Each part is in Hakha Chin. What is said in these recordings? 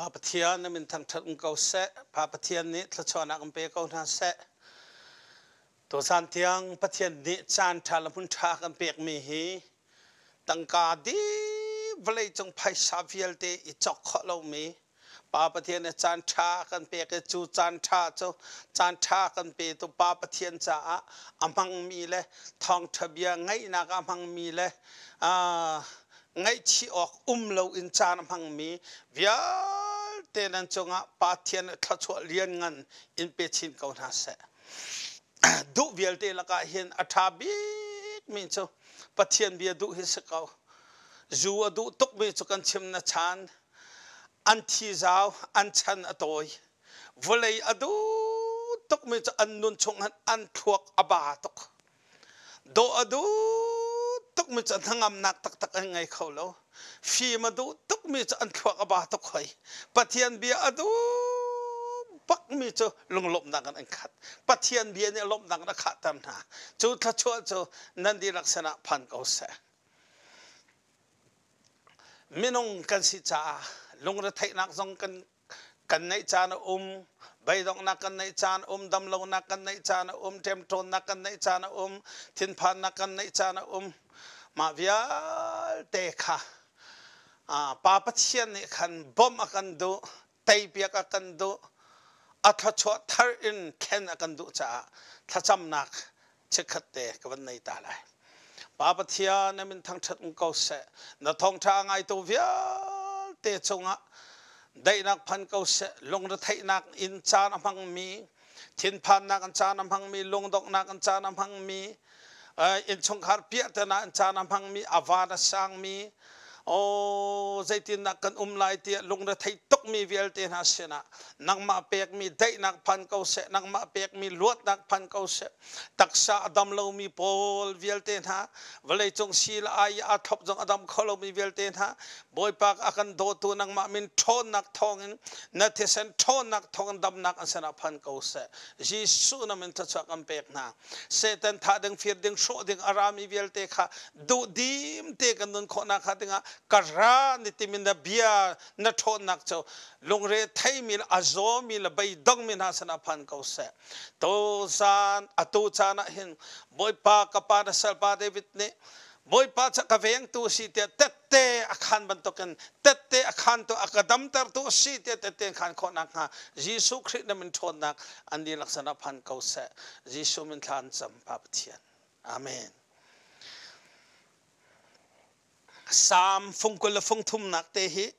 Pa Pathian na min thangṭhat um ko seh. Pa Pathian nih thluachuahnak in pe ko hna seh. Tuzan tiang Pathian nih caan ṭha le hmun ṭha kan pekmi hi tangka dih vawleicung phaisa vialte i cawk khawh lomi Pa Pathian nih caan ṭha kan pek i cu caan ṭha cu caan ṭha kan petu Pa Pathian caah a hmangmi le thawngṭha bia ngaihnak a hmangmi le ngaihchih awk um loin caan a hmangmi vialte nan cungah Pathian nih thluachuah lianngan in pe chin ko hna seh. Duh vialte lakah hin a ṭha bikmi cu Pathian bia duh hi si ko. Zu a duh tukmi cu kan chim na chan an thi zau, an chan a tawi. Vawlei a duh tukmi cu an nun chung an thluak a ba tuk. Dawh a duh tukmi cu hnangamnak taktak an ngei kho lo. Fim a duh tukmi cu an thluak a ba tuk hoi. Pathian bia a duh bakmi cu lunglawmhnak in an khat. Pathian bia nih lawmhnak in a khahter hna. Cu thluachuah cu nan dihlak sinah phan ko seh. Minung kan si caah lungretheihnak zong kan kan neih caan a um, beidonghnak kan neih caan a um, damlonak kan neih caan a um, ṭemṭawnnak kan neih caan a um, thinphannak kan neih caan a um. Mah vialte kha Pa Pathian nih khan bawmh a kan duh, teipiak a kan duh, a thluachuah thar in thlen a kan duh caah thlacamnak chikkhat te ka van nei ta lai. Pa Pathian na min thangṭhat um ko seh. Na thawngṭha a ngaitu vialte cungah daihnak phan ko seh. Lungretheihnak in caan a hmangmi, thinphannak in caan a hmangmi, lungdonghnak in caan a hmangmi, innchungkhar piahtana in caan a hmangmi, a van a sangmi, aw zeitindah kan um lai tiah lungrethei tukmi vialte hna sinah nangmah pekmi daihnak phan ko seh, nangmah pekmi luatnak phan ko seh. Taksa a dam lomi pawl vialte hna, vawleicung si le ai aa thlop zong a dam kho lomi vialte hna, Bawipa a kan dawtu nangmah min ṭhawnnak thawngin na thisen ṭhawnnak thawngin damnak an sinah phan ko seh. Jesuh na min thluachuah kan pek hna. Satan thah ding, fir ding, hrawh ding a rami vialte kha duhdim te kan nun khawhnak hnga dingah ka ra ni timin na bia na ṭhawnnak cu lungre theimi le a zawmi le beidongmi hna sinah phan ko seh. Tuzaan atu caan ah hin Bawipa ka pa na salpa David nih Bawipa cu ka vengtu a si tiah tette a khaan bantukin tette a khaantu a ka damtertu a si tiah tette an khaan khawh nakhnga Jesuh Khrih na min ṭhawnnak an dihlak sinah phan ko seh. Jesuh min thla an cam Pa Pathian. Amen. Salm fung 20 le fung thumnak te hi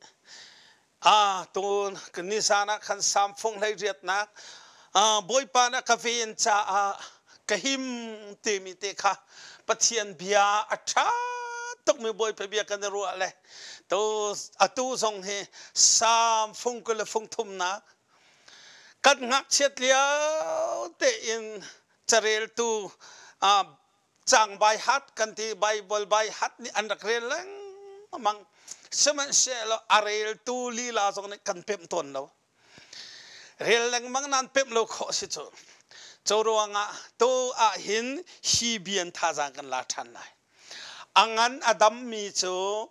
a tun nizan ah khan Salm fung 18nak Bawipa na ka ven caah ka him timi te kha Pathian bia a ṭha tukmi Bawipa bia kan i ruah le tu atu zong hi Salm fung 20 le fung thumnak kan ngakchiat lio tein careltu cang bai hat kan ti Bible bai hat nih an rak rel lengmang sihmanhsehlaw a reltu lila zong nih kan pemh tawn lo rel lengmang nan pemh lo khawh si cu cu ruangah tu ah hin hi bian thazaang kan la ṭhan lai a ngan a dammi cu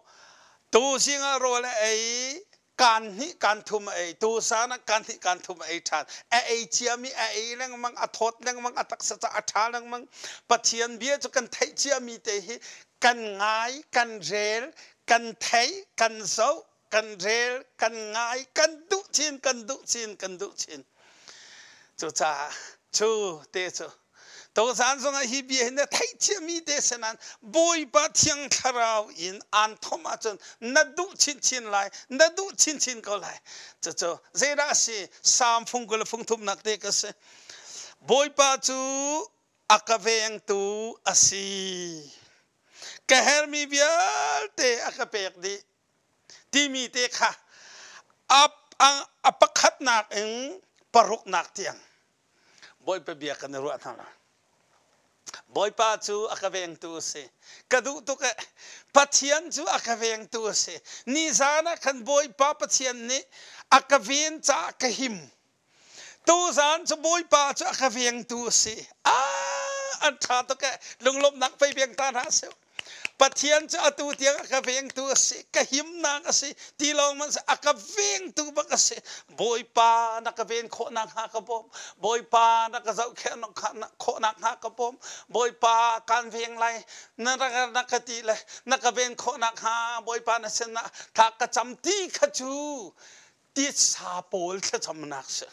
tu zing ah rawl a ei Kaan hnih kaan thum a ei. Tuzaan ah kaan hnih kaan thum a ei ṭhan. A ei ciami a ei lengmang, a thawt lengmang, a taksa ca a ṭha lengmang. Pathian bia cu kan theih ciami te hi kan ngai, kan rel, kan theih, kan zoh, kan rel, kan ngai, kan duh chin, kan duh chin, kan duh chin. Cucaah cu te cu Tozan zongah hi bia hi na theih ciami te si nain Bawipa Thiang Thlarau in aan thom ahcun na duh chinchin lai, na duh chinchin ko lai. Cucu zeidah a si? Salm fung 20 le fung thumnak te ka si. Bawipa cu a ka vengtu a si. Ka hermi vialte a ka pek dih timi te kha a pakhatnak in paruknak tiang Bawipa bia kan i ruah hna lai. Bawipa cu a ka vengtu a si. Ka duh tuk eh. Pathian cu a ka vengtu a si. Nizan ah khan Bawipa Pathian nih a ka ven caah ka him. Tuzan cu Bawipa cu a ka vengtu a si. Ah, an ṭha tuk eh. Lunglawmhnak pei veng ta hna sih. Pathian cu atu tiang a ka vengtu a si, ka himnak a si, ti lawng man a ka vengtu bak a si. Bawipa na ka ven khawhnak hnga ka bawm. Bawipa na ka zohkhenh khawhnak hnga ka bawm. Bawipa kan veng lai na na ka ti le na ka ven khawhnak hnga Bawipa na sinah tha ka cam ti kha cu titsa pawl thlacamnak si.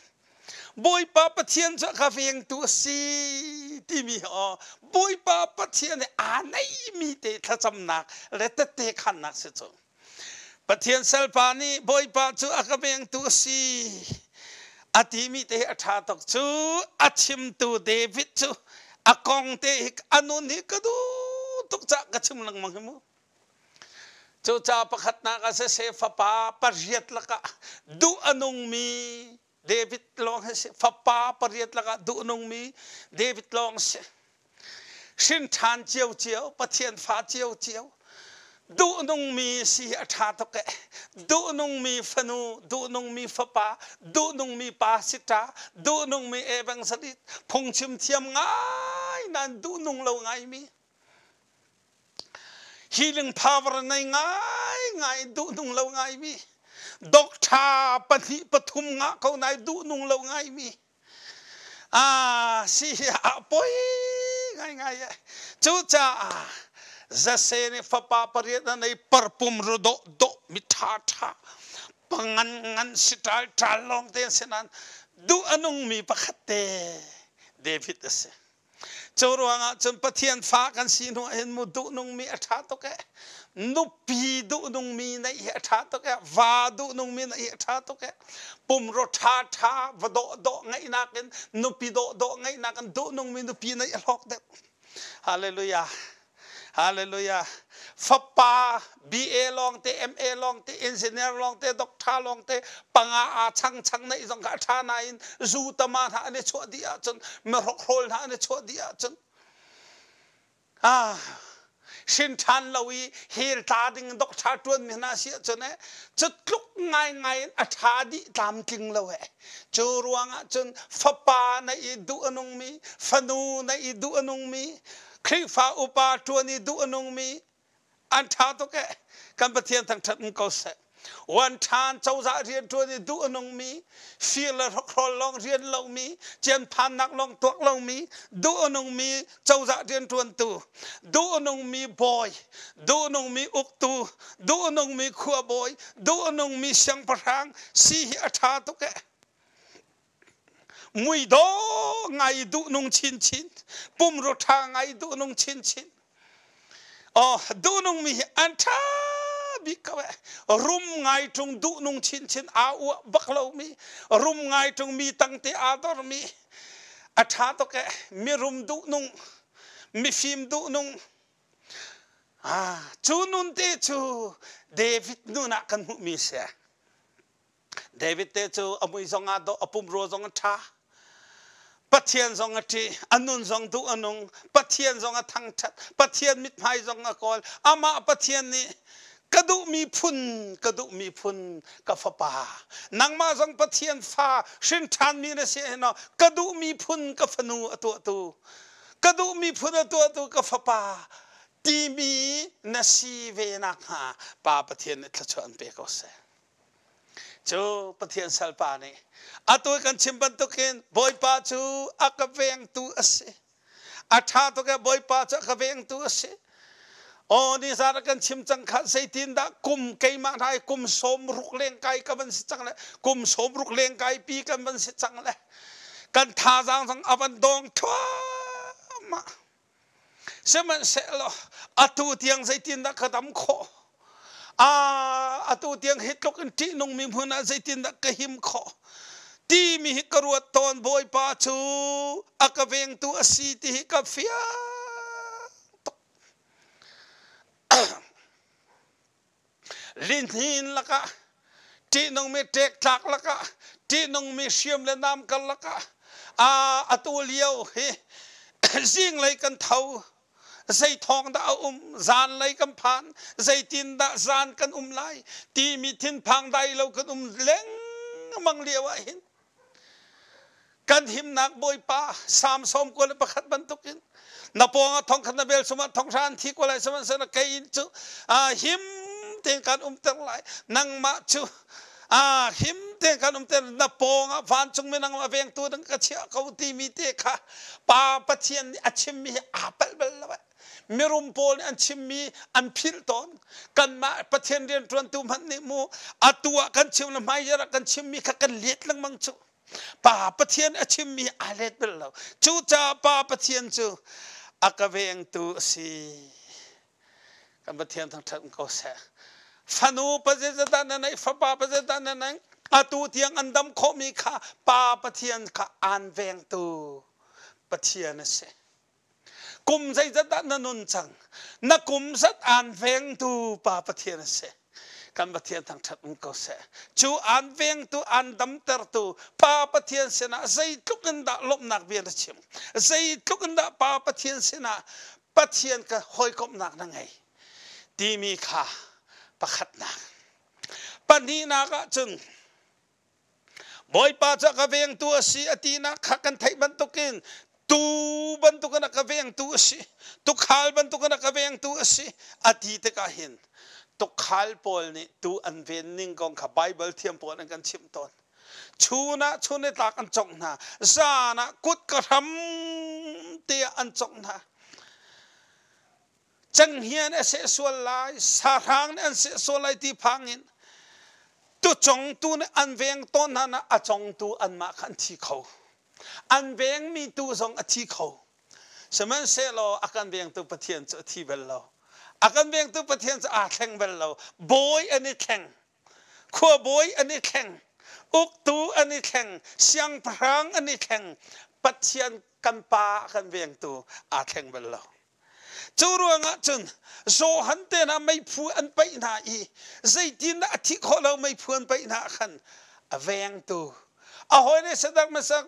Bawipa Pathian cu a ka vengtu a si timi aw Bawipa Pathian he aa neimi te thlacamnak le tette khannak si cu. Pathian salpa nih Bawipa cu a ka vengtu a si a timi te hi a ṭha tuk cu a chimtu David cu a kong te hi a nun hi ka duh tuk caah ka chim lengmang hi mu. Cucaah pakhatnak ah siseh fapa pariat lakah duh a nungmi David lawng hi si. Fapa pariat lakah duh a nungmi David lawng si. Hrin ṭhan ciocio, Pathian fa ciocio, duh nungmi si hi a ṭha tuk eh. Duh nungmi fanu, duh nungmi fapa, duh nungmi pa si ṭa, duh nungmi evangelist, phungchim thiam ngai nain duh nung lo ngaimi. Healing power nei ngaingai duhnung lo ngaimi doctor pahnih pathum ngah ko nai duhnung lo ngaimi ah si hi a poi ngaingai e cucaah zase nih fapa pariat a nei parpum ru dawh dawh mi ṭha ṭha pangan ngan si ṭal ṭal lawng te an si nain duh a nungmi pakhat te David a si. Cu ruangah cun Pathian fa kan si hnu ahhin mu duhnungmi a ṭha tuk ee. Nupi duhnungmi neih hi a ṭha tuk ee. Va duhnungmi neih hi a ṭha tuk ee. Pumraw ṭha ṭha va dawhdawh ngeihnak in nupi dawhdawh ngeihnak in duhnungmi nupi neih a hlawk deuh. Hallelujah. Hallelujah. Fapa BA lawngte, MA lawngte, engineer lawngte, doctor lawngte, panga aa chang chang neih zong kha a ṭha nain zu tama hna an i chuah dih ahcun mihrokhrol hna an i chuah dih ahcun ah hrin ṭhan lo i hel tla ding doctor ṭuan mi hna si ahcun eh cu tluk ngaingai in a ṭha dih tlamtling lo eh cu ruangah cun fapa na i duh a nungmi fanu na i duh a nungmi Khrihfa upa ṭuan i duh a nungmi an ṭha tuk eh. Kan Pathian thangṭhat in ko seh. Uan ṭhan cozah rian ṭuan i duh a nungmi, fir le hrokhrawl lawng rian lomi, cianphannak lawng tuak lomi, duh a nungmi cozah rian ṭuantu, duh a nungmi bawi, duh a nungmi uktu, duh a nungmi khuabawi, duh a nungmi siangpahrang si hi a ṭha tuk eh. Muidawh ngai duhnung chinchin, pumrua ṭha ngai duhnung chinchin. Oh, duhnungmi hi an ṭha bik ko eh. Rum ngai ṭung duhnung chinchin aa uah bak lomi, rum ngai ṭung mi tangte aa dormi, a ṭha tuk eh. Mirum duhnung, mifim duhnung. Ah, cu nun te cu David nun ah kan hmuhmi si. David te cu a mui zong aa dawh, a pumrua zong a ṭha. Pathian zong a ṭih, a nun zong duh a nung, Pathian zong a thangṭhat, Pathian mithmai zong a kawl. Amah Pathian nih ka duhmi phun, ka duhmi phun, ka fapa. Nangmah zong Pathian fa hrin ṭhanmi na si ahhin ka duhmi phun ka fanu a tuahtu, ka duhmi phun a tuahtu ka fapa timi na si ve nakhnga Pa Pathian nih thluachuah an pe ko seh. Cu Pathian salpa nih atu kan chim bantukin Bawipa cu a ka vengtu a si. A ṭha tuk e Bawipa cu a ka vengtu a si. Aw nizan ah kan chim cang kha zeitindah kum keimah hna hi kum 60 lengkai ka van si cang le kum 60 lengkai pi kan van si cang le kan thazaang zong a van dong thluahmah. Sihmanhsehlaw atu tiang zeitindah ka dam khawh? Ah, atu tiang hi tluk in ṭihnungmi hmun ah zeitindah ka him khawh? Timi hi ka ruat tawn Bawipa cu a ka vengtu a si ti hi ka fiang tuk. Lihnin lakah ṭihnungmi ṭektlak lakah ṭihnungmi hriam le nam karlak ah atu lio hi zinglei kan tho zei thawng dah a um zanlei kan phan zeitindah zan kan um lai timi thinphang dai lo kan um lengmang lio ah hin. Kan himnak Bawipa, Salm 91 bantukin na pawngah thongkhat na vel sumah thonghra an thi ko lai, sihmanhsehlaw kei in cu him tein kan umter lai. Nangmah cu him tein kan umter, na pawngah vancungmi nangmah vengtu ding ka chiah ko timi te kha Pa Pathian nih a chimmi hi aa palh bal lo. Mirum pawl nih an chimmi an philh tawn. Kanmah Pathian rianṭuantu hmanh nih mu atu ah kan chim le hmaizarh ah kan chimmi kha kan let lengmang cu. Pa Pathian a chimmi aa let bal lo. Cucaah Pa Pathian cu a ka vengtu a si. Kan Pathian thangṭhat ko seh. Fanu pazet na neih, fapa pazet na neih, atu tiang an dam khawhmi kha Pa Pathian kha aan vengtu Pathian a si. Kum zeizat dah na nun cang? Na kum zat aan vengtu Pa Pathian a si. Kan Pathian thangṭhat um ko seh. Cu aan vengtu, aan damtertu Pa Pathian sinah zeitluk in dah lawmhnak bia na chim? Zeitluk in dah Pa Pathian sinah Pathian ka hawikomhnak na ngei? Timi kha pakhatnak. Pahnihnak ahcun Bawipa cu a ka vengtu a si a tinak kha kan theih bantukin tuu bantukin a ka vengtu a si, tukhal bantukin a ka vengtu a si a ti tikah hin tukhal pawl nih tuu an ven ning kong kha Baibal thiam pawl an kan chimh tawn. Chun ah chun i tlak an congh hna, zan ah kut ka hram te ah an congh hna. Cenghngia nih a seh sual lai, sahrang nih an seh sual lai ti phang in tucongtu nih an veng tawn hna na a congtu anmah kha an thi kho. An vengmi tu zong a thi kho. Sihmanhsehlaw a kan vengtu Pathian cu a thi bal lo. A kan vengtu Pathian cu aa thleng bal lo. Bawi an i thleng. Khuabawi an i thleng. Uktu an i thleng. Siangpahrang an i thleng. Pathian kan pa a kan vengtu aa thleng bal lo. Cu ruangah cun Johan te hna meiphu an paih hna i zeitindah a thih khawh lo meiphu an paih hna ah khan a vengtu a hawi sadak masak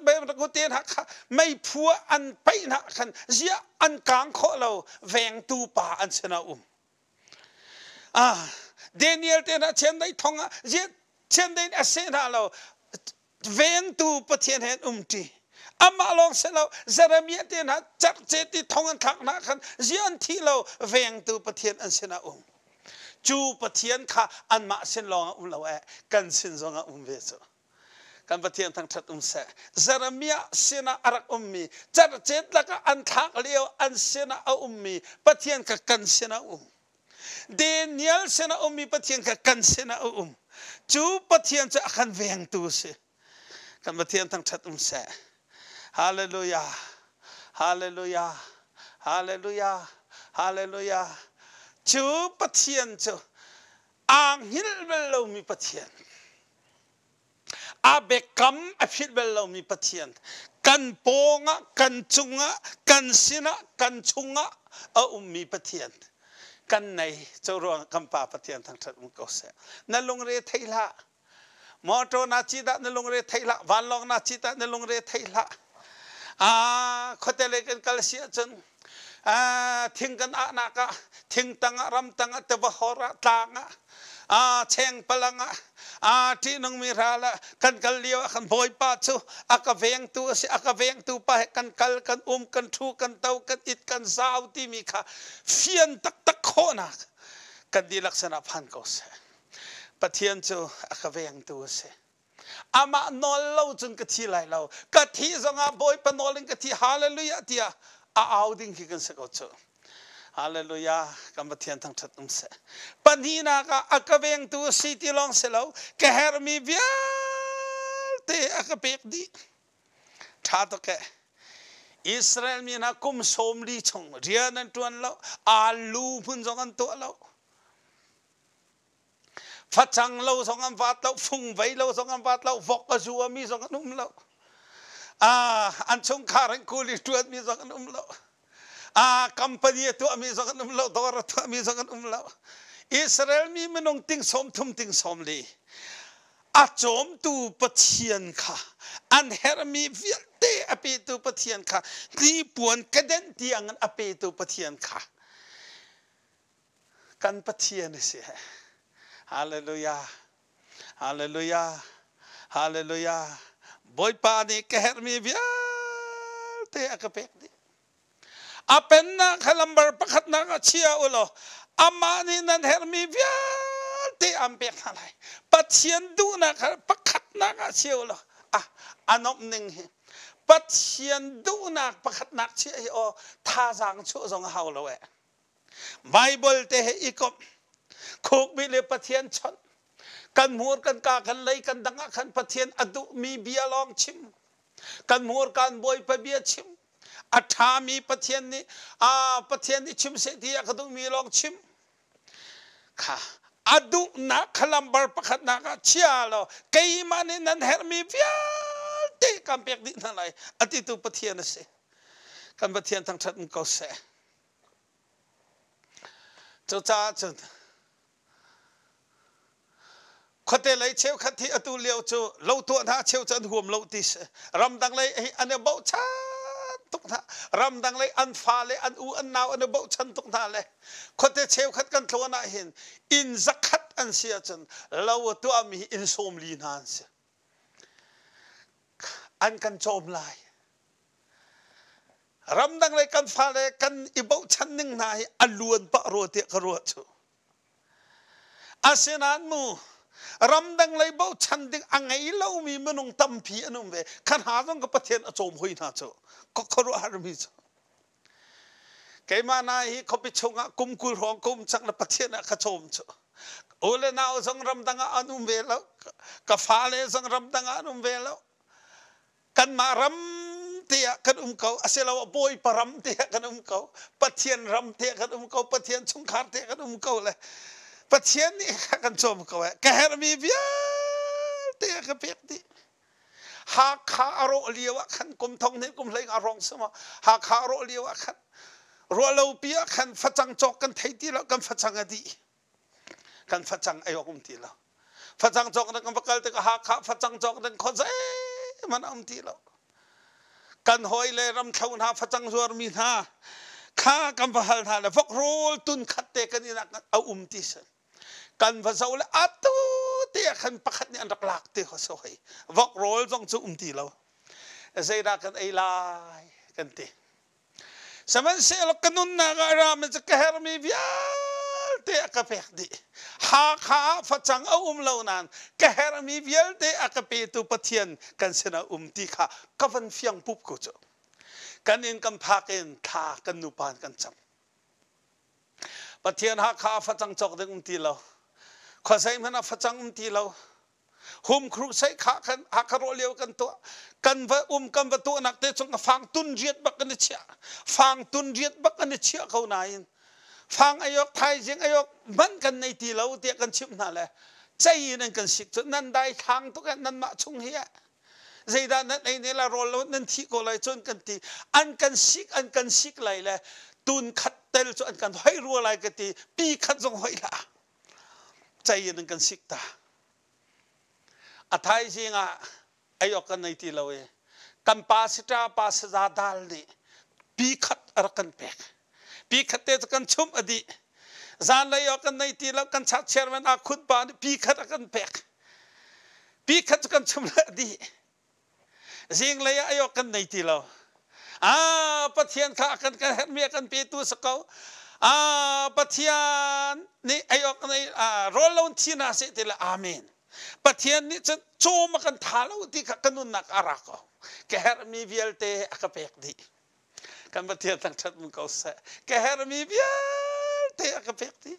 te hna kha meiphu ah an paih hna khan ziah an kang khawh lo vengtu pa an sinah um. Ah, Daniel te hna chiandeih thong ah ziah chiandeih a seh hna lo vengtu Pathian he an umṭi. Amah lawng si lo, Jeremiah te hna cerhcet i thong an thlak hna khan ziah an thi lo, vengtu Pathian an sinah um. Cu Pathian kha anmah sin lawng ah um lo eh, kan sin zong ah um ve cu. Kan Pathian thangṭhat um seh. Jeremiah sinah a rak ummi, cerhcet lakah an thlak lio an sinah a ummi Pathian kha kan sinah um. Daniel sinah ummi Pathian kha kan sinah a um. Cu Pathian cu a kan vengtu a si. Kan Pathian thangṭhat um seh. Hallelujah. Hallelujah. Hallelujah. Hallelujah. Cu Pathian cu aa hngilh bal lomi Pathian. A biakam a philh bal lomi Pathian kan pawngah, kan cungah, kan sinah, kan chungah a ummi Pathian kan nei. Cu ruang kan Pa Pathian thangṭhat um ko seh. Na lungre thei hlah. Motor na ci dah na lungre thei hlah. Vanlawng na ci dah na lungre thei hlah. Ah, khuate lei kan kal si ahcun thing kan ahnak ah thing tangah ram tangah tiva hor ah tlang ah cheng palang ah ṭihnungmi ral ah kan kal lio ah khan Bawipa cu a ka vengtu a si, a ka vengtu pa he kan kal, kan um, kan ṭhu, kan to, kan it, kan zau timi kha fian taktak khawhnak kan dihlak sinah phan ko seh. Pathian cu a ka vengtu a si. Amah nawl lo cun ka thi lai lo. Ka thih zongah Bawipa nawl in ka thi. Hallelujah tiah a au ding khi kan si ko cu. Hallelujah. Kan Pathian thangṭhat um seh. Pahnihnak ah a ka vengtu a si ti lawng si lo. Ka herhmi vialte a ka pek dih. Ṭha tuk eh. Israel mi hna kum 40 chung rian an ṭuan lo. Aalu hmun zong an tuah lo. Facang lo zong an vat lo, fungvei lo zong an vat lo, vok a zuami zong an um lo. Ah, an chungkhar in kuli ṭuanmi zong an um lo. Ah, company a tuahmi zong an um lo, dawr a tuahmi zong an um lo. Israel mi minung ting 30 ting 40 a cawmtu Pathian kha an herhmi vialte a petu Pathian kha hnipuan kedenh tiang in a petu Pathian kha kan Pathian a si. Hallelujah. Hallelujah. Hallelujah. Bawipa nih ka herhmi vialte a ka pek dih. A pennak kha lambar pakhatnak ah chia u law amah nih nan herhmi vialte aan pek hna lai. Pathian duhnak kha pakhatnak ah chia u law ah a nuamh ning hi Pathian duhnak pakhatnak chiah hi aw thazaang chuah zong a hau lo eh. Bible te he i komh khukbi le Pathian chawnh kan hmur kan ka kan lei kan dang ah khan Pathian a duhmi bia lawng chim kan hmur kan Bawipa bia chim a ṭhami Pathian nih a Pathian nih chim seh ti a ka duhmi lawng chim kha a duhnak kha lambar pakhatnak ah chia law keimah nih nan herhmi vialte kan pek dih hna lai a titu Pathian a si kan Pathian thangṭhat in ko seh Cucaah cun khuate lei cheukhat hi atu lio cu lo tuah hna cheu cu an huam lo ti si. Ramdang lei hi an i bochan tuk hna. Ramdang lei an fale an u an nau an i bochan tuk hna le khuate cheukhat kan tlawn ah hin inn zakhat an si ahcun lo a tuahmi hi inn 40 hna an si. An kan cawm lai. Ramdang lei kan fale kan i bochan ning hna hi a luan pah rua tiah ka ruah cu. Asinain mu ramdang lei bochan ding a ngei lomi minung tampi an um ve. Kha hna zong ka Pathian a cawm hoi hna cu. Ka khuaruahharmi cu. Keimah na hi khuapi chungah kum 20 hrawng ka um cang na Pathian ah ka cawm cu. U le nau zong ramdang ah an um ve lo. Ka fale zong ramdang ah an um ve lo. Kanmah ram te ah kan um ko asiloah Bawipa ram te ah kan um ko Pathian ram te ah kan um ko Pathian chungkhar te ah kan um ko le Pathian nih a kan cawm ko eh ka herhmi vialte a ka pek dih Hakha a rawh lio ah khan kum thong hnih kum hlei a rong sama Hakha a rawh lio ah khan ruahlopi ah khan facang cawk kan thei ti lo kan facang a dih kan facang ei awk um ti lo facang cawk ding kan va kal tikah Hakha facang cawk ding khuazei hmanh a um ti lo kan hawi le ramthlo hna facang zuarmi hna kha kan va hal hna le vok rawl tun khat te kan inn ah a um ti si kan va zoh le atu te ah khan pakhat nih an rak lak te kho so hei vok rawl zong cu um ti lo zeidah kan ei lai kan ti Sihmanhsehlaw ka nunnak ah rami cu ka herhmi vialte a ka pek dih. Hakha ah facang a um lo nain ka herhmi vialte a ka petu Pathian kan sinah um ti kha ka van fiang pup ko cu. Kan inn kan phak in thla kan nupa in kan cam. Pathian Hakha ah facang cawk ding um ti lo. Khuazei hmanh ah facang um ti lo. Hum crusade kha khan Hakha rawh lio kan tuah kan va um kan va tuahnak te chung fang tun riat bak kan i chiah fang tun riat bak kan i chiah ko nain fang ayok thaizing ayok man kan nei ti lo tiah kan chimh hna le cei in an kan sik cu nan dai thlang tuk nan mah chung hi zeidah nan ei ne la rawl lo nan thi ko lai cun kan ti an kan sik an kan sik lai le tun khat tel cu an kan hoi rua lai ka ti pi khat zong hoi la cei in an kan sik ta a thaizing ah ei awk kan nei ti lo i kan pa sita pa saza dal nih pi khat a rak kan pek pi khat te cu kan chumh a dih zanlei awk kan nei ti lo kan chak chairman a khut pa nih pi khat a kan pek pi khat cu kan chumh le a dih Zinglei ah ayok kan nei ti lo. Ah, Pathian kha kan kan herhmi a kan petu si ko. Ah, Pathian nih ayok nei rawl lo thi na seh ti le amen. Pathian nih cun cawm a kan tha lo ti kha ka nunnak a ra ko. Ka herhmi vialte a ka pek dih. Kan Pathian thangṭhat mun ko seh. Ka herhmi vialte a ka pek dih.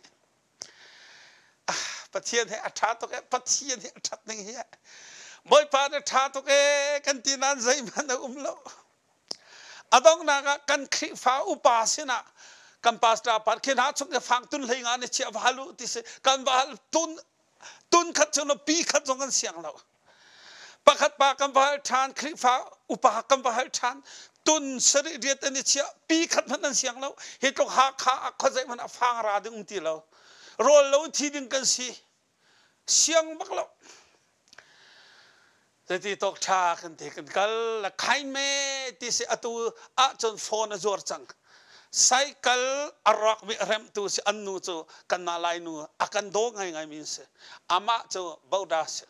Pathian he a ṭha tuk ee Pathian hi a ṭhat ning hi Bawipa na ṭha tuk ee kan ti nain zeihmanh a um lo a donghnak ah kan Khrihfa upa sinah kan pastor pa khi hna chung i fang tun hlei nga ni chia va hal u ti si kan va hal tun tun khat cu pi khat zong an siang lo Pakhat pa kan va hal ṭhan, Khrihfa upa kan va hal ṭhan, tun sarih riat an i chiah, pi khat hmanh an siang lo. Hi tluk Hakha ah khuazei hmanh ah fang ra ding um ti lo. Rawl lo thi ding kan si. Siang bak lo. Zeiti tawk ṭha kan ti kan kal la khain me ti si atu ahcun phone a zuar cang. Cycle a rawkmi a remhtu si an nu cu kanmah Lainu a kan daw ngaingai mi si. Amah cu Boda si.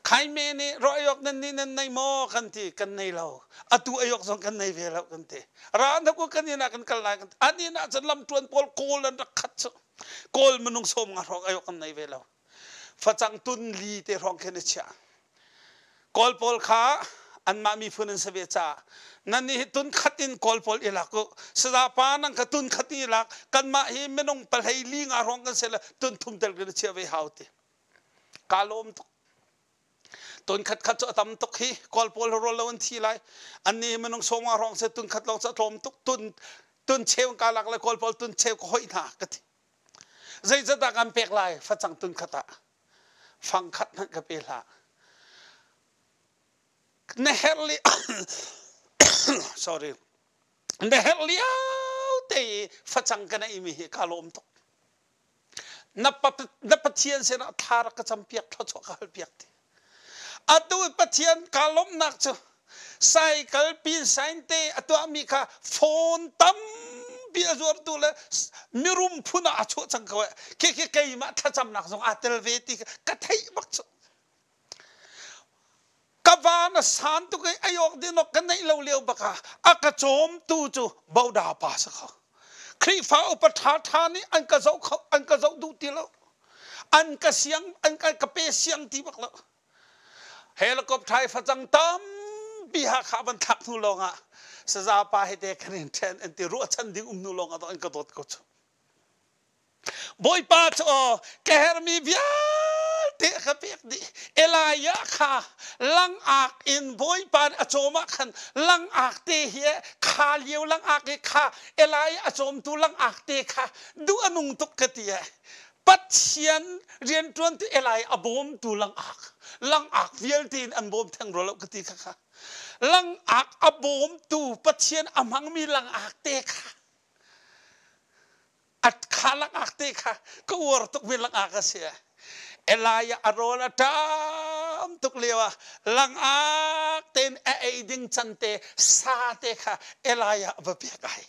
Khaime nih rawh nan nih nan nei maw kan ti kan nei lo. Atu ayok zong kan nei ve lo kan ti. Ra na ku kan inn ah kan kal lai kan ti. An inn ah cun lamṭuan pawl kawl an rak khat cu. Kawl minung sawm nga hrawng ayok kan nei ve lo. Facang tun li te hrawng khin a chiah. Kawl pawl kha anmah miphun an si ve caah nan nih hi tun khat in Kawl pawl i lak u. Saza pa nang kha tun khat i lak kanmah hi minung pahlei li nga hrawng kan si le tun thum tel kan i chiah ve hau ti. Kaa lawm tuk. Tun khat khat cu a tam tuk hi Kawl pawl rawl lo an thi lai. Annih hi minung sawm nga hrawng si tun khat lawng cu a tlawm tuk. Tun tun cheu ka lak le Kawl pawl tun cheu ka hoih hna ka ti. Zeicahdah kan pek lai facang tun khat ah? Fang khat hmanh ka pe hlah. Na herh li sorry na herh lio te i facang ka neih mi hi ka lawm tuk. Na, na Pathian sinah thla rak ka campiak thluachuah ka halpiak ti. Atu i Pathian kaa lawmhnak cu cycle pin sign te a tuahmi kha phone tampi a zuartu le mirum phun ah a chuah cang ko eh. Khi khi keimah thlacamnak zong aa tel ve ti ka theih bak cu. Ka van a san tuk i ei awk din awk ka neih lo lio bak ah a ka cawmtu cu Boda pa si kho. Khrihfa upa ṭhaṭha nih an ka zoh kho an ka zoh duh ti lo. An ka siang an ka pe siang ti bak lo. Helicopter i facang tampi Hakha van thlak hnu lawng ah saza pa he te kan in ṭhen an ti ruahchan ding um hnu lawng ah an ka dawt ko cu. Bawipa cu aw ka hermi vialte a ka pek dih. Elijah kha langak in Bawipa nih a cawm ah khan langak te hi kha lio langak i kha Elijah a cawmtu langak te kha duh a nung tuk ka ti ee. Pathian rianṭuantu Elijah a bawmtu langak langak vialte in an bawm theng rua lo ka ti kha kha. Langak a bawmtu Pathian a hmangmi langak te kha A kha langak te kha ka uar tukmi langak a si. Elijah a rawl a ṭam tuk lio ah langak tein a ei ding can te sa te kha Elijah a va pek ai.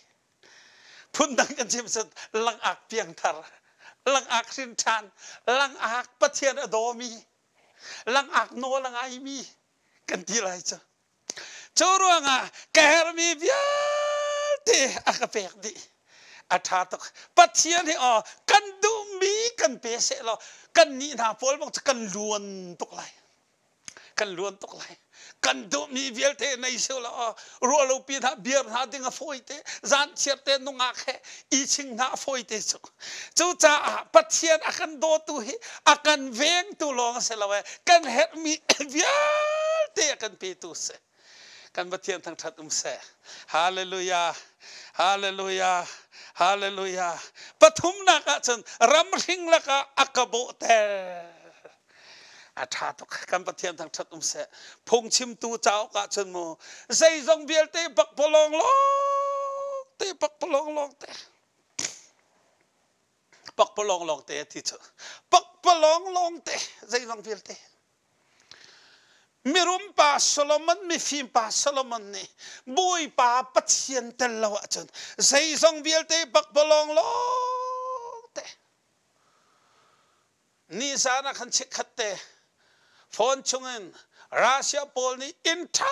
Phundang kan chim cun langak piangthar, langak hrin ṭhan, langak Pathian a dawmi, langak nawl a ngaimi kan ti lai cu. Cu ruangah ka herhmi vialte a ka pek dih. A ṭha tuk. Pathian hi aw kan duhmi kan pe sehlaw kan nih hna pawl bang cu kan luan tuk lai. Kan luan tuk lai. Kan duhmi vialte nei sehlaw aw ruahlopi hna beer hna ding a fawi te, zanchiar te nungak he i ching hna a fawi te cu. Cucaah Pathian a kan dawtu hi a kan vengtu lawng a si lo ee kan herhmi vialte a kan petu si. Kan Pathian thangṭhat um seh. Hallelujah. Hallelujah. Hallelujah. Pathumnak ah cun ramhring lakah a ka bawhter. A ṭha tuk. Kan Pathian thangṭhat um seh. Phungchimtu cauk ah cun mu zeizong vialte pakpalawng lawng te pakpalawng lawng te. Pakpalawng lawngte a ti cu. Pakpalawng lawngte zeizong vialte. Mirum pa Solomon, mifim pa Solomon nih Bawipa Pathian tel lo ahcun zeizong vialte pakpalawng lawngte. Nizan ah khan chikkhat te phone chungin Russia pawl nih inn ṭha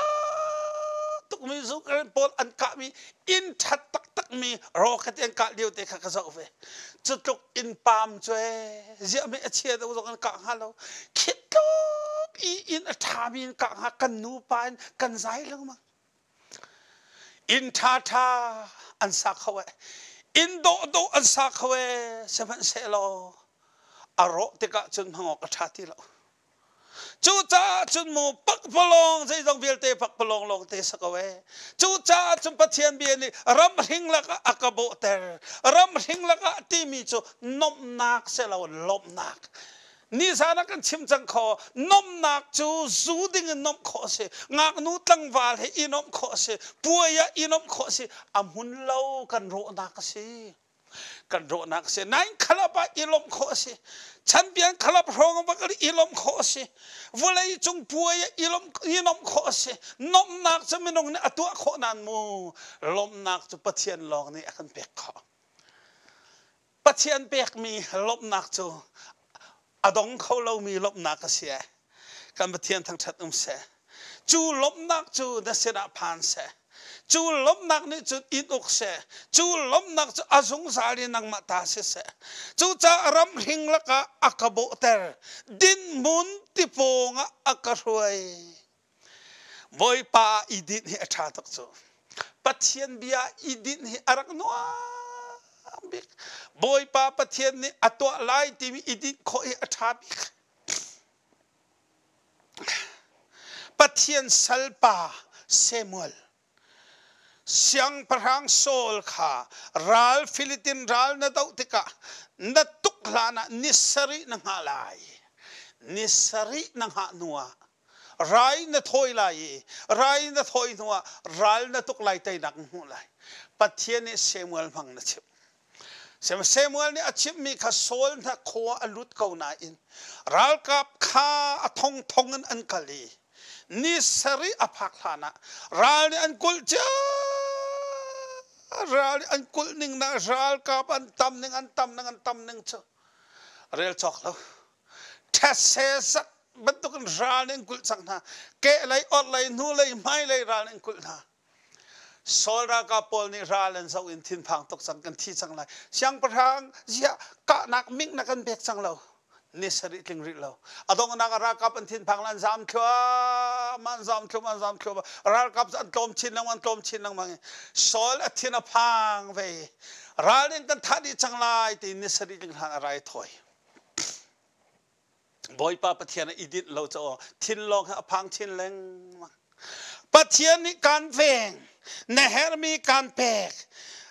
tukmi Ukraine pawl an kahmi inn ṭha taktakmi rocket an kah lio te kha ka zoh ve. Cu tluk inn paam cu ee ziah meh a chia deuh zong an kah hnga lo. Khi tluk i inn a ṭhami in kah hnga kan nupa in kan zai lengmang. Inn ṭhaṭha an sa kho ee. Inn dawhdawh an sa kho ee. Sihmanhsehlaw a rawh tikah cun hmang awk a ṭha ti lo. Cucaah cun mu pakpalawng zeizong vialte pakpalawng lawng te sa ko ee. Cucaah cun Pathian bia nih ramhring lakah a ka bawhter. Ramhring lakah timi cu nomhnak si lo lawmhnak. Nizan ah kan chim cang kho nomhnak cu zu ding in nomh khawh a si ngaknu tlangval he i nomh khawh a si puai ah i nomh khawh a si a hmun lo kan rawhnak a si kan rawhnak a si nain khalap ah i lawmh khawh a si chanpian khalap hrawng bak i lawmh khawh a si vawlei cung puai ah i lawmh i nomh khawh a si nomhnak cu minung nih a tuah khawh nan mu lawmhnak cu Pathian lawng nih a kan pek khawh Pathian pekmi lawmhnak cu a dong kho lomi lawmhnak a si. Kan Pathian thangṭhat um seh. Cu lawmhnak cu na sinah phan seh. Cu lawmhnak nih cun in uk seh. Cu lawmhnak cu a zungzal in nangmah ta si seh. Cucaah ramhring lakah a ka bawhter. Dinhmun tipawng ah a ka hruai. Bawipa i dinh hi a ṭha tuk cu. Pathian bia i dinh hi a rak nuam bik. Bawipa Pathian nih a tuah lai timi i dinh khawh hi a ṭha bik. Pathian salpa Samuel Siangpahrang Saul kha ral Philitin ral na doh tikah na tuk hlanah ni sarih na hngah lai. Ni sarih na hngah hnuah rai na thawi lai i rai na thawi hnuah ral na tuk lai teinak na hmuh lai. Pathian nih Samuel hmang na chimh. Samuel nih a chimhmi kha Saul hna khua a lut ko nain ralkap kha a thongthong in an kal i ni sarih a phak hlanah ral nih an kulh cia ral nih an kulh ning na ralkap an tam ning an tam ning an tam ning cu rel cawk lo thetse zat bantukin ral nih an kulh cang hna kehlei orhlei hnulei hmailei ral nih an kulh hna Saul ralkap pawl nih ral an zoh in thinphang tuk cang kan thi cang lai. Siangpahrang ziah kahnak ming na kan pek cang lo. Ni sarih tling rih lo. A donghnak ah ralkap an thinphang an zam thluahmah an zam thluahmah an zam thluahmah. Ralkap an tlawm chin lengmang an tlawm chin lengmang. Saul a thin a phang ve. Ral in kan thah dih cang lai ti ni sarih tling hlan a rai thawi. Bawipa Pathian a i dinh lo caw thinlawng he a phang chin lengmang. Pathian nih kan veng, na herhmi kan pek,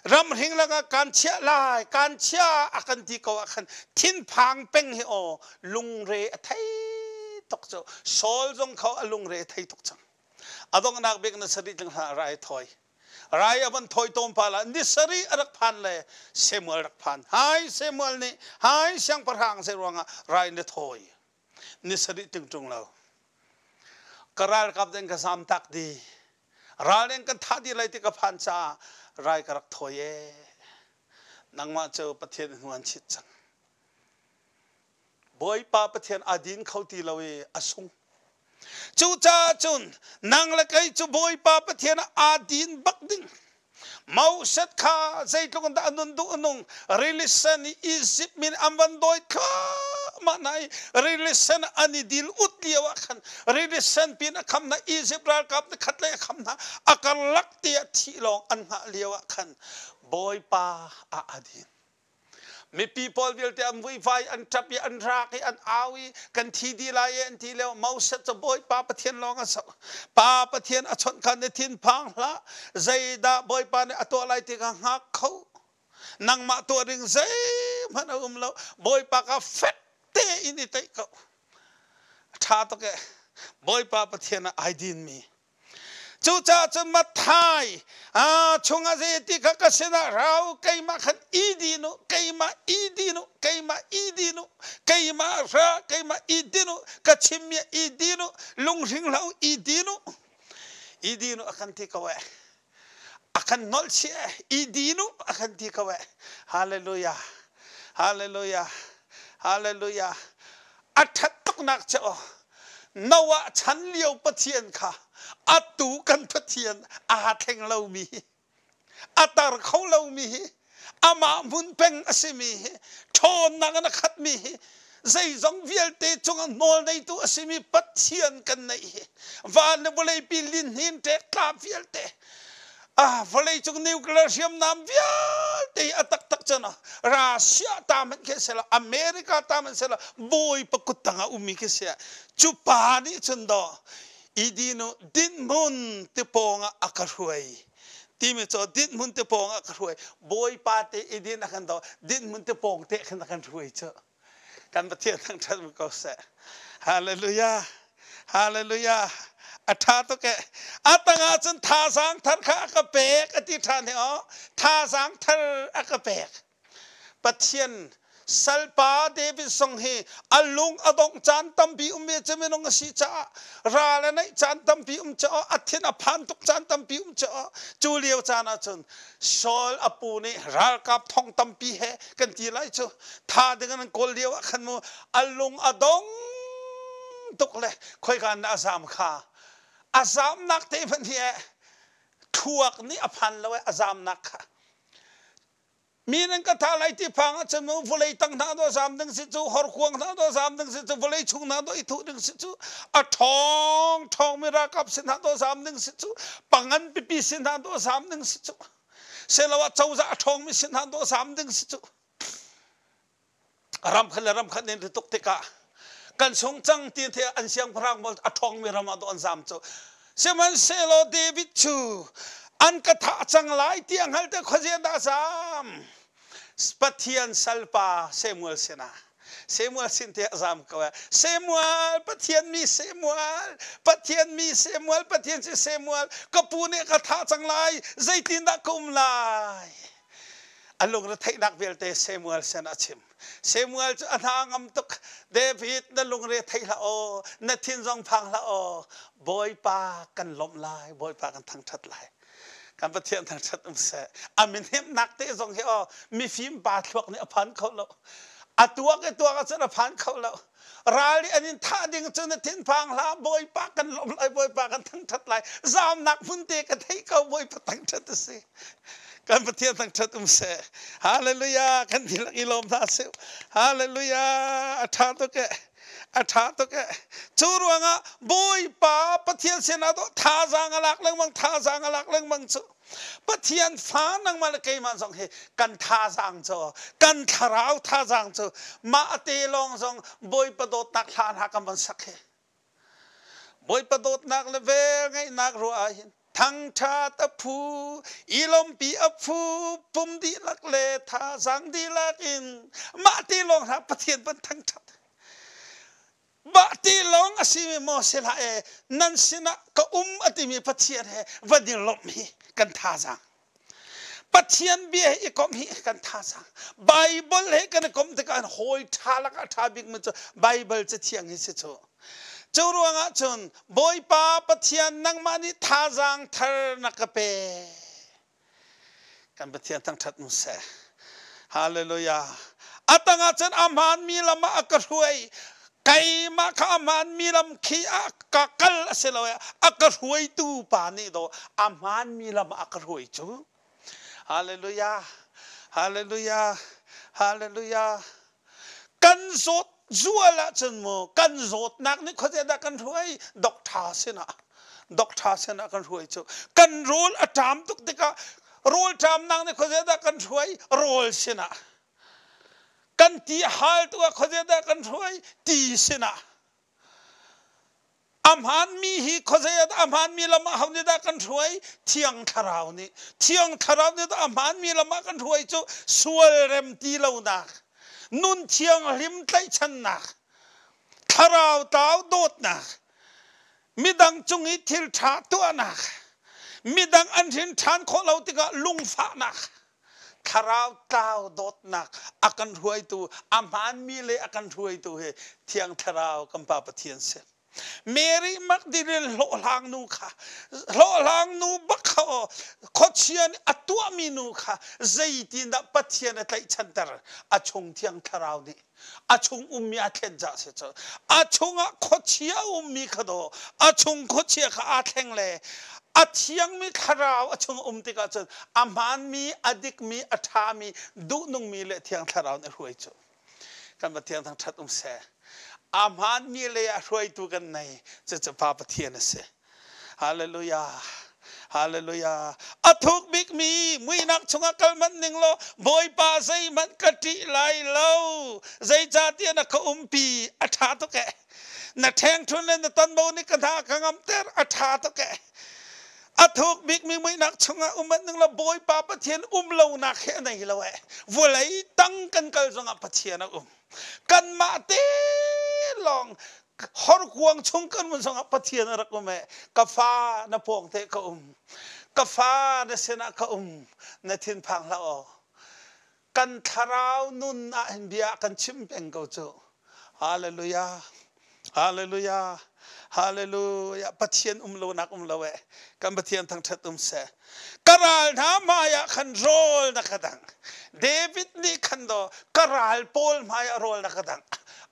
ramhring lakah kan chiah lai, kan chia a kan ti ko ah khan thinphang peng hi aw lungre a thei tuk cu. Saul zong kho a lungre a thei tuk cang. A donghnak bik na sarih tling hlah rai thawi. Rai a van thawi tawm pa la ni sarih a rak phan le Samuel rak phan. Hai Samuel nih hai siangpahrang zei ruangah rai na thawi. Ni sarih tingṭung lo. Ka ralkap deng ka zam tak di. Ral deng kan thah di lai ti ka phan caah rai ka rak thawi ee. Nangmah cu Pathian hnu an chit cang. Bawipa Pathian aa din kho ti lo i a sung. Cucaah cun nang le kei cu Bawipa Pathian aa din bak ding. Moses kha zeitluk in dah a nun duh a nung rili sen i Izipt min an van dawi thluahmah hna i rili sen an i dil ut lio ah khan rili sen pin a kham hna Izipt ralkap na khat lei a kham hna a karlak tiah thih lawng an hngah lio ah khan Bawipa ah aa din. Mipi pawl vialte an vuivai, an ṭap i an rak i an au i kan thi dih lai e an ti lio Moses cu Bawipa Pathian lawng a zoh. Pa Pathian a chawnh kha na thinphang hlah. Zeidah Bawipa nih a tuah lai ti kha hngak kho. Nangmah tuah ding zeihmanh a um lo. Bawipa kha fek tein i teih ko. A ṭha tuk e. Bawipa Pathian ah ai dinmi Cucaah cun Matthai chungah zei ti kha ka sinah rau keimah khan i din u keimah i din u keimah i din u keimah ra keimah i din u ka chimmi i din u lunghring hlah u i din u i din u a kan ti ko eh a kan nolh chih eh i din u a kan ti ko eh hallelujah hallelujah hallelujah a ṭhat tuknak cu Noah chan lio Pathian kha atu kan Pathian aa thleng lomi hi a tar kho lomi hi amah hmun peng a simi hi ṭhawnnak in a khatmi hi zeizong vialte cungah nawl neitu a simi Pathian kan neih hi van le vawleipi linhnin ṭek tla vialte ah vawleicung nuclear hriamnam vialte a taktak cun Russia ta hmanh khi si lo America ta hmanh si lo Bawipa kut tangah ummi khi si cu pa nih cun daw idinu dinhmun ti pawng ah a ka hruai timi cu dinhmun ti pawng ah ka hruai Bawipa te idin a kan daw dinhmun ti pawng te khin a kan hruai cu Kan Pathian thangṭhat ko seh. Hallelujah. Hallelujah. A ṭha tuk e. A tangah cun thazaang thar kha a ka pek a ti ṭhan hi aw. Thazaang thar a ka pek. Pathian salpa David zong hi a lung a dongh caan tampi um ve cu minung a si caah ral a neih caan tampi um caah a thin a phan tuk caan tampi um caah cu lio caan ah cun Saul a pu nih ralkap thong tampi he kan ti lai cu tha ding in an kawl lio ah khan mu a lung a dong tuk le khoika in dah a zam kha a zamnak te hmanh hi thluak nih a phan lo a zamnak kha mi nan ka tha lai ti phang ahcun mu vawlei tang hna do zam ding si cu horkuang hna do zam ding si cu vawlei chung hna do i thuh ding si cu a ṭhawng ṭhawng mi ralkap sin hna do zam ding si cu pangan pipi sin hna do zam ding si cu selawa cozah a ṭhawng mi sin hna do zam ding si cu ram khat le ram khat nin tuk tikah kan sung cang ti the an siangpahrang bol a ṭhawng mi ram ah do an zam cu sihmanhsehlaw David cu an ka thah cang lai ti a hngal te khuazia dah zam Pathian salpa Samuel sinah Samuel sin te a zam ko Samuel Pathian mi Samuel Pathian mi Samuel Pathian si Samuel ka pu nih ka thah cang lai zeitin dah ka um lai A lungretheihnak vialte Samuel sin a chim. Samuel cu a hna ngam tuk. David, na lungre thei hlah aw, na thin zong phang hlah aw. Bawipa kan lawmh lai, Bawipa kan thangṭhat lai. Kan Pathian thangṭhat um seh. A mihnemnak te zong hi aw, mifim pa thluak nih a phan kho lo. A tuak i tuak ahcun a phan kho lo. Ral i an in thah ding cu na thinphang hlah, Bawipa kan lawmh lai, Bawipa kan thangṭhat lai. Zamnak hmun te ka theih ko, Bawipa thangṭhat a si. Kan Pathian thangṭhat um seh. Hallelujah! Kan dihlak i lawm hna sih. Hallelujah! A ṭha tuk e. A ṭha tuk e. Cu ruangah Bawipa Pathian sinah dawh thazaang a lak lengmang, thazaang a lak lengmang cu. Pathian fa nangmah le keimah zong hi kan thazaang cu kan thlarau thazaang cu mah te lawng zong Bawipa dawtnak hla hna kan van sak hi Bawipa dawtnak le vel ngeihnak ruah ah hin thangṭhat a phu i lawmpi a phu pum dihlak le thazaang dihlak in mah te lawng hna Pathian van thangṭhat Mah ti lawng a simi maw si hlah e nan sinah ka um a timi Pathian he van i lawmh hi kan thazaang. Pathian bia he i komh hi kan thazaang. Bible he kan i komh tikah hawi ṭha lakah a ṭha bikmi cu Bible cathiang hi si cu. Cu ruangah cun Bawipa Pathian nangmah nih thazaang thar na ka pe. Kan Pathian thangṭhat nu seh. Hallelujah. A tangah cun a hmaanmi lam ah a ka hruai. Keimah kha a hmaanmi lam khi ah ka kal a si lo a ka hruaitu pa nih daw a hmaanmi lam ah a ka hruai cu. Hallelujah. Hallelujah. Hallelujah. Kan zawt zual ahcun mu kan zawtnak nih khuazei dah kan hruai doctor sinah doctor sinah kan hruai cu kan rawl a ṭam tuk tikah rawl ṭamnak nih khuazei dah kan hruai rawl sinah kan ti hal tu ah khuazei dah kan hruai ti sinah A hmaanmi hi khuazei ah dah a hmaanmi lam ah ho nih dah kan hruai? Thiang Thlarau nih. Thiang Thlarau nih dah a hmaanmi lam ah kan hruai cu sual rem ti lonak, nun thianghlim tlaihchannak, thlarau tlau dawtnak, midang cung i thil ṭha tuahnak, midang an hrin ṭhan khawh lo tikah lungfahnak, thlarau tlau dawtnak a kan hruaitu a hmaanmi le a kan hruaitu hi thiang thlarau kan pa Pathian si Mary Magdalene hlawhhlang nu kha hlawhhlang nu bak kha aw khuachia nih a tuahmi nu kha zeitindah Pathian a tlaihchanter a chung thiang thlarau nih a chung ummi a thlen ca si cu a chungah khuachia ummi kha daw a chung khuachia kha aa thleng le a thiangmi thlarau a chung um tikah cun a hmaanmi a dikmi a ṭhami duhnungmi le thiang thlarau nih a hruai cu kan Pathian thangṭhat um seh a hmaanmi le a hruaitu kan nei cucu Pa Pathian a si Hallelujah. Hallelujah. A thuk bikmi muihnak chungah kal manh ning law Bawipa zeihmanh ka ṭih lai lo. Zeicahtiah na ka umpi a ṭha tuk eh. Na ṭhengṭhun le na tonbo nih ka hna ka ngamter a ṭha tuk eh. A thuk bikmi muihnak chungah um manh ning law Bawipa Pathian um lonak he a nei lo eh. Vawlei tang kan kal zongah Pathian a um. Kanmah te lawng horkuang chung kan mun zongah Pathian a rak um e ka fa na pawng te ka um ka fa na sinah ka um na thinphang hlah aw kan thlarau nun ah hin bia kan chim peng ko cu hallelujah hallelujah hallelujah Pathian um lo nak um lo e kan Pathian thangthat um seh ka ral hna hmai ah khan rawl na ka dang David nih khan do ka ral pawl hmai ah rawl na ka dang.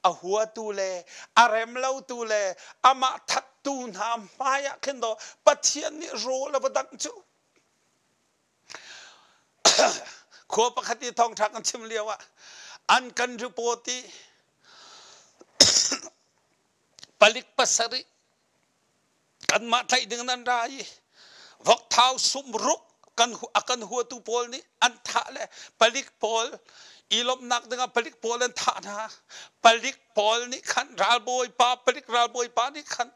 A huatu le a rem lotu le amah thattu hna hmaiah khin do Pathian nih rawl a va dangh cu. Khua pakhat i thawngṭha kan chim lio ah an kan report i palik pasarih kanmah tlaih ding nan ra i vokthau sumruk kan a kan huatu pawl nih an thah le palik pawl i lawmhnak dingah palik pawl an thah hna. Palik pawl nih khan ralbawi pa palik ralbawi pa nih khan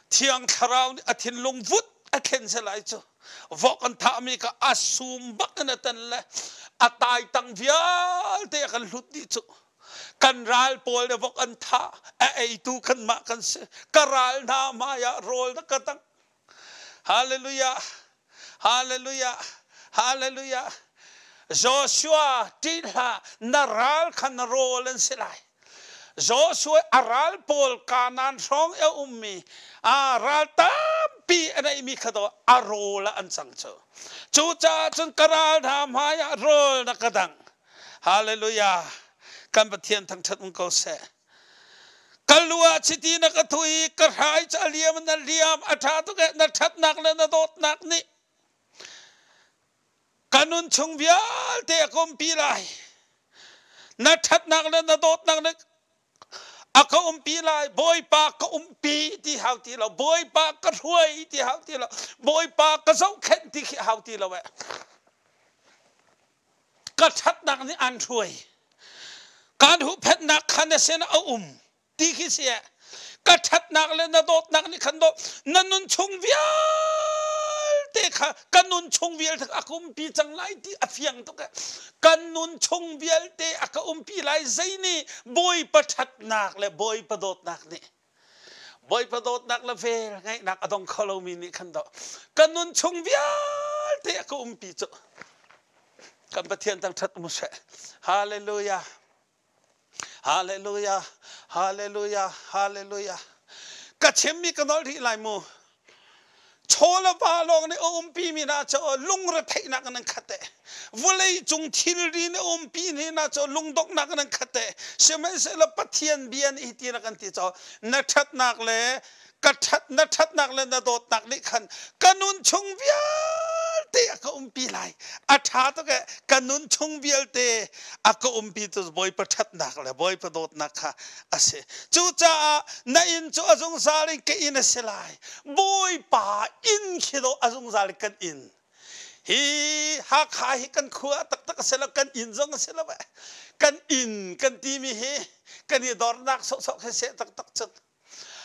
Thiang Thlarau nih a thinlung vut a thlen se lai cu. Vok an thahmi kha a sum bak in a tan le a taitang vialte a kan hlut dih cu. Kan ral pawl le vok an thah, a eitu kanmah kan si. Ka ral hna hmai ah rawl na ka dangh. Hallelujah, hallelujah, hallelujah. Joshua, ṭih hlah, na ral kha na rawl an si lai. Joshua a ral pawl Kanaan hrawng i a ummi a ral tampi a neihmi kha do a rawl ah an cang cu. Cucaah cun ka ral hna hmai ah rawl na ka dangh. Hallelujah. Kan Pathian thangṭhat um ko seh. Ka lu ah chiti na ka thuh i ka hrai cu a liam in a liam. A ṭha tuk eh, na ṭhatnak le na dawtnak nih ka nun chung vialte a ka umpi lai. Na ṭhatnak le na dawtnak nih a ka umpi lai. Bawipa ka umpi ti hau ti lo. Bawipa ka hruai ti hau ti lo. Bawipa ka zohkhenh ti khi hau ti lo eh. Ka ṭhatnak nih aan hruai. Kaan huhphenhnak kha na sinah a um ti khi si eh. Ka ṭhatnak le na dawtnak nih khan dawh na nun chung vialte kha ka nun chung vialte a ka umpi cang lai ti a fiang tuk eh. Kan nun chung vialte a ka umpi lai zei nih Bawipa ṭhatnak le Bawipa dawtnak nih. Bawipa dawtnak le vel ngaihnak a dong kho lomi nih khan dawh ka nun chung vialte a ka umpi cu. Kan Pathian thangṭhat um seh. Hallelujah. Hallelujah. Hallelujah. Hallelujah. Ka chimmi ka nolh rih lai mu. Chaw le va lawng nih a umpi mi hna cu lungretheihnak in an khat e. Vawlei cung thilri nih a umpi ni hna cu lungdonghnak in an khat e. Sihmanhsehlaw Pathian bia nih hiti na kan ti cu na ṭhatnak le ka ṭhat na ṭhatnak le na dawtnak nih khan ka nun chung vialte a ka umpi lai. A ṭha tuk e. Ka nun chung vialte a ka umpi tu Bawipa ṭhatnak le Bawipa dawtnak kha a si. Cucaah na inn cu a zungzal in ka inn a si lai. Bawipa inn khi dawh a zungzal in kan inn. Hi Hakha hi kan khua taktak a si lo, kan inn zong a si lo. Kan inn kan timi hi kan i dornak sawhsawh khi seh taktak cun.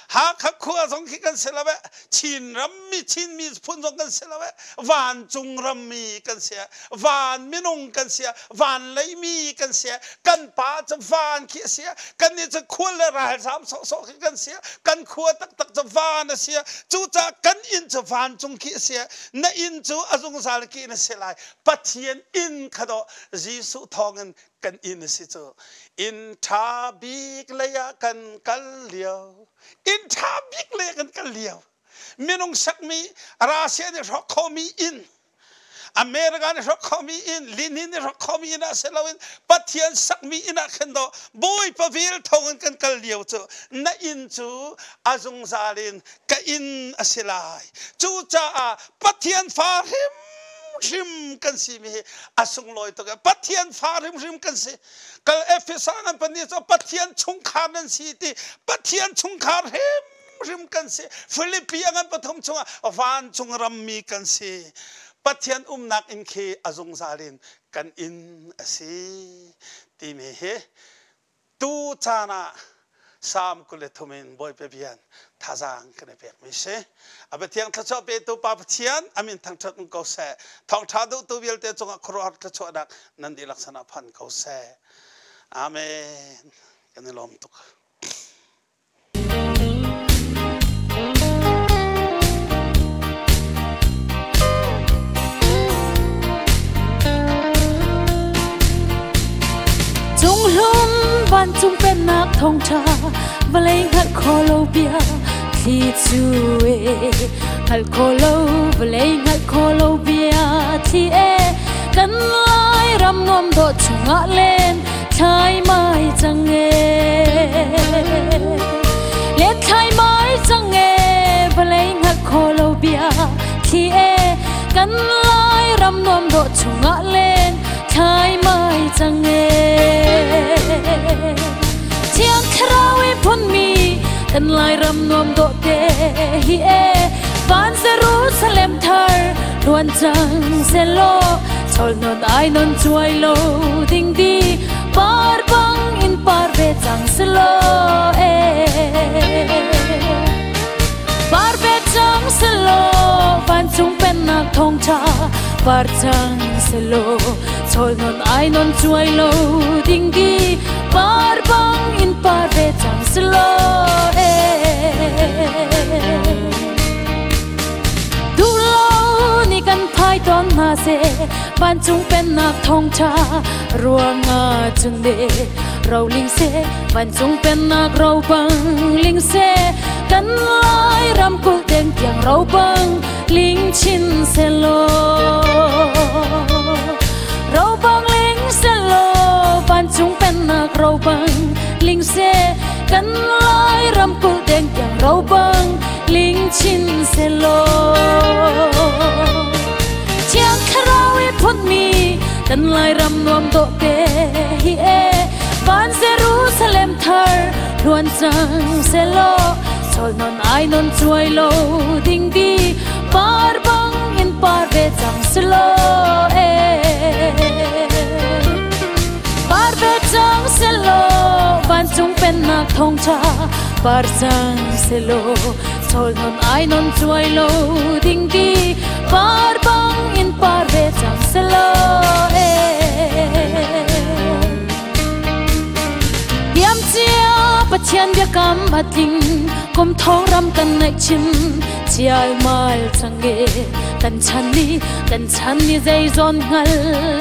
Hakha khua zong khi kan si lo eh. Chin rammi Chin miphun zong kan si lo eh. Vancung rammi kan si eh. Van minung kan si eh. Van leimi kan si eh. Kan pa cu van khi a si eh. Kan nih cu khual le ralzam sawhsawh khi kan si eh. Kan khua taktak cu van a si eh. Cucaah kan inn cu vancung khi a si eh. Na inn cu a zungzal ki in a si lai. Pathian inn kha dawh Jesuh thawngin kan inn a si cu. Inn ṭha bik lei ah kan kal lio. Inn ṭha bik lei ah kan kal lio. Minung sakmi Russia nih hrawk khomi inn, America nih hrawk khomi inn, Lenin nih hrawk khomi inn ah si loin Pathian sakmi inn ah khin dawh Bawipa vel thawngin kan kal lio cu na inn cu a zungzal in ka inn a si lai. Cucaah Pathian fa hrim hrimhrim kan simi hi a sunglawi tuk. Pathian fa hrimhrim kan si. Kal Efesa ngan pan cu Pathian chungkhar nan si ti Pathian chungkhar hrimhrim kan si. Philippi a ngan pathum chungah vancung rammi kan si. Pathian umnak inn khi a zungzal in kan inn a si timi hi Tu caan ah Salm 23 in Bawipa bian thazaang kan i pekmi si. A biathiang thluachuah petu Pa Pathian a min thangṭhat um ko seh. Thawngṭha duhtu vialte cungah khuaruahhar thluachuahnak nan dihlak sanah phan ko seh. Amen. Kan i lawm tuk. Cunghlum vancung pennak thawngṭha vawlei hngalh kho lo bia thli cu e hngalh kho lo vawlei hngalh kho lo bia thli e kan lai ram nuam dawh chungah len thlai mai cang e. Len thlai mai cang e vawlei hngalh kho lo bia thli e kan lai ram nuam dawh chungah len thlai mai cang e. Thiang Thlarau i phunmi kan lai ram nuam dawh te hi e van Jerusalem thar luan cang selaw chol non ai non chuai lo ding di par bang in par ve cang selaw e par ve cang selaw vancung pennak thawngṭha par cang selaw chol non ai non chuai lo ding di par bang in par ve cang selaw e duhlo ni kan phai tawn hna seh vancung pennak thawngṭha ruangah cun de roling seh vancung pennak ro bang ling seh kan lai ram kulh deng tiang ro bang ling chin selaw ro bang ling selaw vancung pennak ro bang ling seh kan lai ram kulh deng tiang ro bang ling chin selaw Thiang Thlarau i phunmi kan lai ram nuam dawh te hi e van Jerusalem thar luan cang selaw chol non ai non chuai lo ding di par bang in par ve cang selaw e par ve cang selaw vancung pennak thawngṭha par cang selaw chol non ai non chuai lo ding di par bang in par ve cang selaw e Tiam cia Pathian biakam a tling kum thong ram kan ngaih chin chial mal cang e kan chan ni kan chan ni zeizon hngal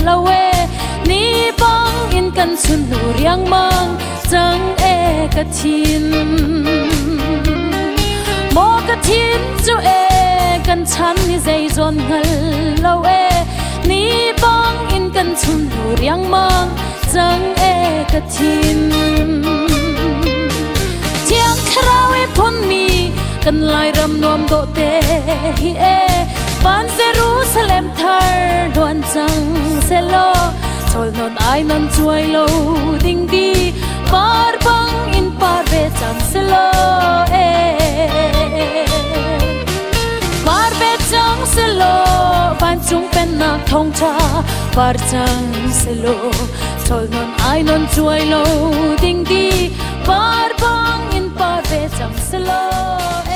lo e ni bang in kan chun nu riangmang cang e ka thin maw ka thin cu e kan chan ni zeizon hngal lo e ni bang in kan chun nu riangmang cang e ka thin Thiang Thlarau i phunmi kan lai ram nuam dawh te hi e van Jerusalem thar luan cang selaw chol non ai non chuai lo ding di par bang in par ve cang selaw e par ve cang selaw vancung pennak thawngṭha par cang selaw chol non ai non chuai lo ding di par bang in par ve cang selaw.